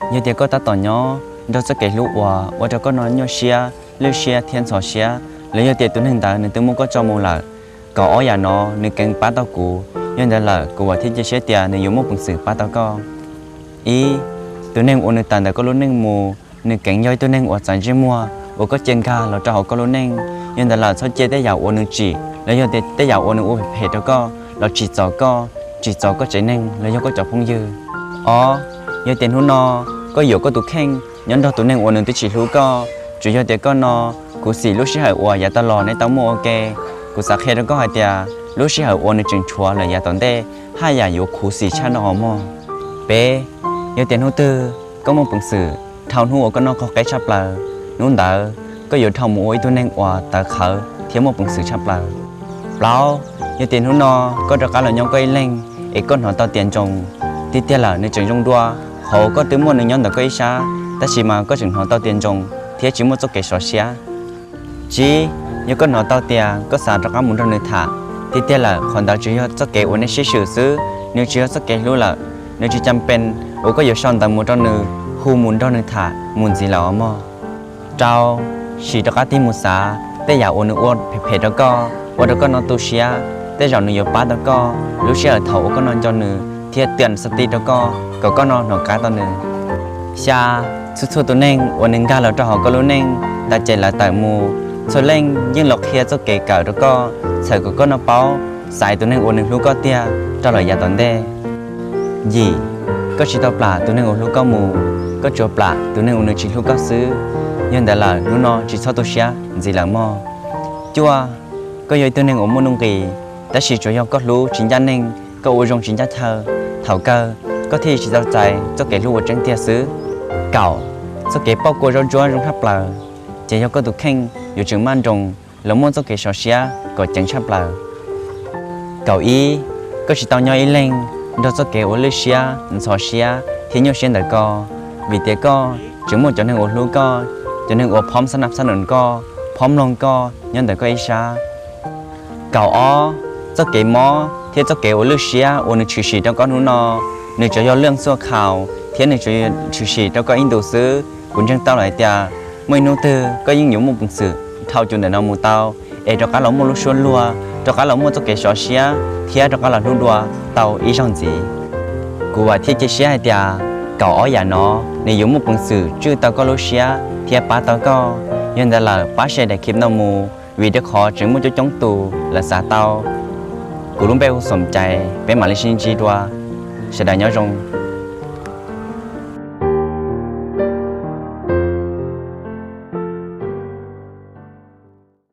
Yog tias koj tab tom nyob nrog txoj kev hlub uas ua rau koj no nyuaj siab, lwj siab thiab ntxhov siab, los yog tias tus neeg ntawd nws twb muab koj tso mus lawm, kaum ob yam no nws kheev pab tau kuv, yog ntawd lawm kuv vam thiab cia siab tias nws yuav muaj peev xwm pab tau koj. Ib, tus neeg uas nws tawm ntawm koj lub neej mus, nws kheev yog ib tug neeg uas txais ntsej muag uas koj cia nkag los rau hauv koj lub neej, yog ntawd lawm txhob cia tej yam uas nws tsim los yog tias tej yam uas nws ua phem phem rau koj los tsim txom koj, tsim txom koj tsev neeg los yog koj cov phooj ywg. Ob, yog tias hnub no koj yuam koj tus kheej nyob nrog tus neeg uas nws twb tsis hlub koj, tsuas yog tias koj no khuv xim lub sij hawm uas yav tag los neb tau muaj ua ke, kuv xav qhia rau koj hais tias lub sij hawm uas nws tseem tshuav lawm yav tom ntej haj yam yuav khuv xim tshaj no os mog. Peb, yog tias hnub twg koj muaj peev xwm dhau hnub uas koj noj qhov qeb tshaj plaws, hnub ntawd koj yuav dhau mus ua ib tug neeg uas tawv qhawv thiab muaj peev xwm tshaj plaws. Plaub, yog tias hnub no koj rov qab los nyob koj ib leeg es koj hnov tau tias ntsoov, tiag tiag lawm nws tseem zoo dua, qhov uas koj twb muaj nws nyob ntawm koj ib sab, tab sis mas koj tseem hnov tau tias ntsoov thiab tsis muaj txoj kev sov siab. Tsib, yog koj hnov tau tias koj xav rov qab mus nrog nws tham, tiag tiag lawm qhov ntawd tsuas yog txoj kev uas nej sib swm xwb, nws tsis yog txoj kev hlub lawm, nws tsis cam pees uas koj yuav sau ntawv mus rau nws, hu mus nrog nws tham mus ntxiv lawm os mog. Rau, sim rov qab tig mus xav tej yam uas nws ua phem phem rau koj, ua rau koj no tu siab, tej zaum nws yuav pab tau koj lub sij hawm thaum uas koj no nco nws thiab tiam xav ti rau koj kom koj no hnov qab tau nws. Xya, txhua txhua tus neeg uas nws nkag los rau hauv koj lub neej tas ces lawv tawm mus, txhua leej yeej los qhia txoj kev kawm rau koj, txhawm kom koj no paub xaiv tus neeg uas nws hlub koj tiag rau lawm yav tom ntej. Yim, koj tsis tau plam tus neeg uas hlub koj mus, koj tsuas plam tus neeg uas nws tsis hlub koj xwb. Yog ntawd lawm hnub no tsis txhob tu siab ntxiv lawm mog. Cuaj, koj yog ib tug neeg uas muaj nuj nqis, tab sis tsuas yog koj hlub tsis ncaj neej, koj ua zoo tsis ncaj chaw, thaum kawg koj thiaj tsis tau txais txoj kev hlub uas tseeb tiag xwb. Kaum, txoj kev pauj kua zaub ntsuab zoo tshaj plaws, ces yog koj tus kheej yuav tseem maj nroos los muaj txoj kev sov siab kom ceev tshaj plaws. Kaum ib, koj tsis tau nyob ib leeg nrog txoj kev uas lwj siab, ntxhov siab thiab nyuaj siab ntawm koj, vim tias koj tseem muaj cov neeg uas hlub koj, cov neeg uas phob xab nas xab nus koj, phob mloog koj nyob ntawm koj ib sab. Kaum ob, txoj kev mob thiab txoj kev uas lwj siab uas nws tshwm sim rau koj hnub no, nws tsuas yog lwj xuaj khaus thiab nws tsuas tshwm sim rau koj ib ntus xwb. Kuv ntseeg tau lawm hais tias muaj ib hnub twg koj yeej yuav muaj peev xwm dhau cov ntawm no mus tau, es rov qab los muaj lub suab luag, rov qab los muaj txoj kev sov siab thiab rov qab los hlub dua tau ib zaug ntxiv. Kuv vam thiab cia siab hais tias kaum ob yam no nws yuav muaj peev xwm tswj tau koj lub siab thiab pab tau koj. Yog ntawd lawm pab share daim clip no mus, vim rau qhov tseem muaj coob coob tus lawv xav tau. Kuv lub npe hu Xom Cai, peb mam li sib ntsib dua. Sawv daws nyob zoo.